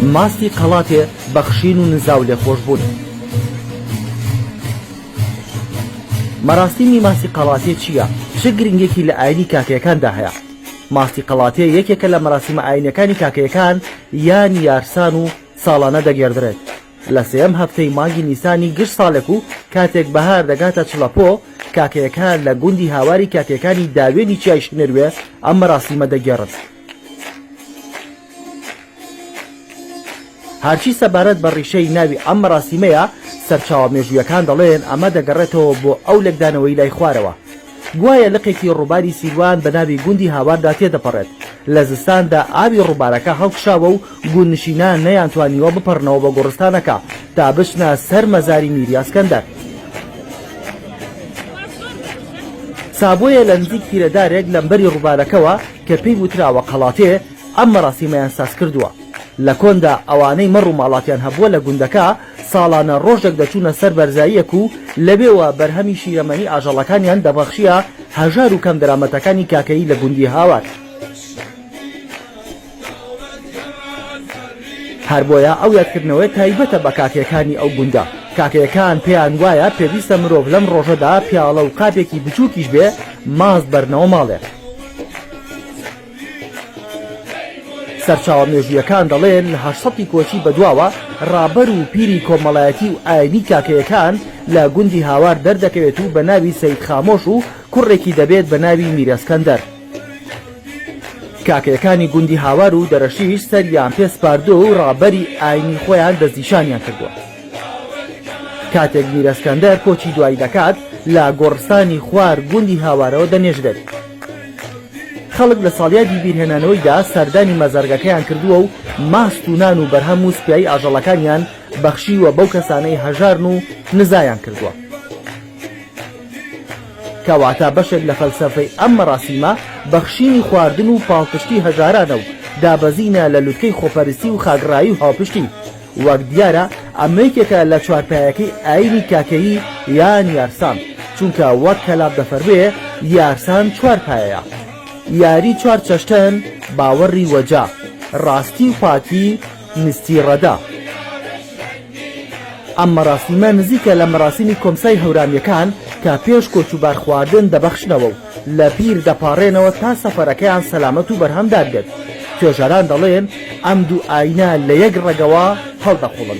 ماستی قەڵاتێ بەخشین و نزا و لێخۆشبوون. مەراسیمی ماستی قەڵاتێ چییە؟ چ گرنگیەکی لە ئاینی کاکەیەکاندا هەیە؟ ماستی قەڵاتێ یەکێکە لە مەراسیمە ئاینیەکانی کاکەیەکان یان یارسان و ساڵانە دەگێڕدرێت لە سێیەم هەفتەی مانگی نیسانی گشت ساڵێک و کاتێک بەهار دەگاتە چڵەپۆ، کاکەیەکان لە گوندی هاواری کاکەیەکانی داوێنی چیای شنروێ ئەم مەراسیمە دەگێڕن. هەرچی سەبارەت بە ڕیشەی ناوی ئەم مەراسیمەیە، سەرچاوە مێژوویەکان دەڵێن ئەمە دەگەڕێتەوە بۆ ئەو لێکدانەوەی لای خوارەوە. گوایە لقێکی ڕووباری سیروان بە ناوی گوندی هاواردا تێدەپەڕێت، لە زستاندا ئاوی ڕووبارەکە هەڵکشاوە و گوندنشینان نەیانتوانیوە بپەڕنەوە بە گۆڕستانەکە تا بچنە سەر مەزاری میر یاسکەندەر. سابۆیە لە نزیک پیرەدارێک لەمبەری ڕووبارەکەوە کە پێی وتراوە قەڵاتێ، ئەم مەراسیمەیان سازکردووە. لە کۆندا ئەوانەی مەڕ و ماڵاتیان هەبووە لە گوندەکە، ساڵانە ڕۆژێک دەچوونە سەر بەرزاییەک و لەوێوە بەرهەمی شیرەمەنی ئاژەڵەکانیان دەبەخشییە هەژار و کەمدەرامەتەکانی کاکەیی لە گوندی هاوار. هەر بۆیە ئەو یادکردنەوەیە تایبەتە بە کاکەیەکانی ئەو گوندە. کاکەیەکان پێیان وایە پێویستە مرۆڤ لەم ڕۆژەدا پیاڵە و قاپێکی بچووکیش بێ ماست بەرنەوە ماڵێ. سەرچاوە مێژوویەکان دەڵێن لە 800 ی کۆچی بەدواوە ڕابەر و پیری کۆمەڵایەتی و ئاینی کاکەیەکان لە گوندی هاوار دەردەکەوێت و بە ناوی سەید خامۆش و کوڕێکی دەبێت بە ناوی میرەسکەندەر. کاکەیەکانی گوندی هاوار و دەرەشیش سەریان پێ سپاردووە و ڕابەری ئاینی خۆیان دەستنیشانیان کردووە. کاتێک میرەسکەندەر کۆچی دوایی دەکات لە گۆڕستانی خوار گوندی هاوارەوە دەنێژرێت. خەڵک لە ساڵیادی بیرهێنانەوەیدا سەردانی مەزارگەکەیان کردووە و ماست و نان و بەرهەم و سپیایی ئاژەڵەکانیان بەخشیوە بەو کەسانەی هەژارن و نزایان کردووە. کەواتە بەشێک لە فەلسەفەی ئەم مەراسیمە بەخشینی خواردن و پاڵپشتی هەژارانە و دابەزینە لە لوتکەی خۆپەرستی و خاکڕایی و هاوپشتی. وەک دیارە ئەمە یەکێکە لە چوارپایەکەی ئایینی کاکەیی یان یارسان، چونکە وەک کەلاب دەفەرموێ یارسان چوار پایەیە، یاری چوار چەشتن، باوەڕی وەجا، ڕاستی و پاکی، نستی ڕەدا. ئەم مەراسیمە نزیکە لە مەراسیمی کۆمسای هەورامییەکان کە پێش کۆچ و بار خواردن دەبەخشنەوە و لە پیر دەپاڕێنەوە تا سەفەرەکەیان سەلامەت و بەرهەمدار بێت. توێژەران دەڵێن ئەم دوو ئایینە لە یەک ڕەگەوە هەڵدەقوڵن.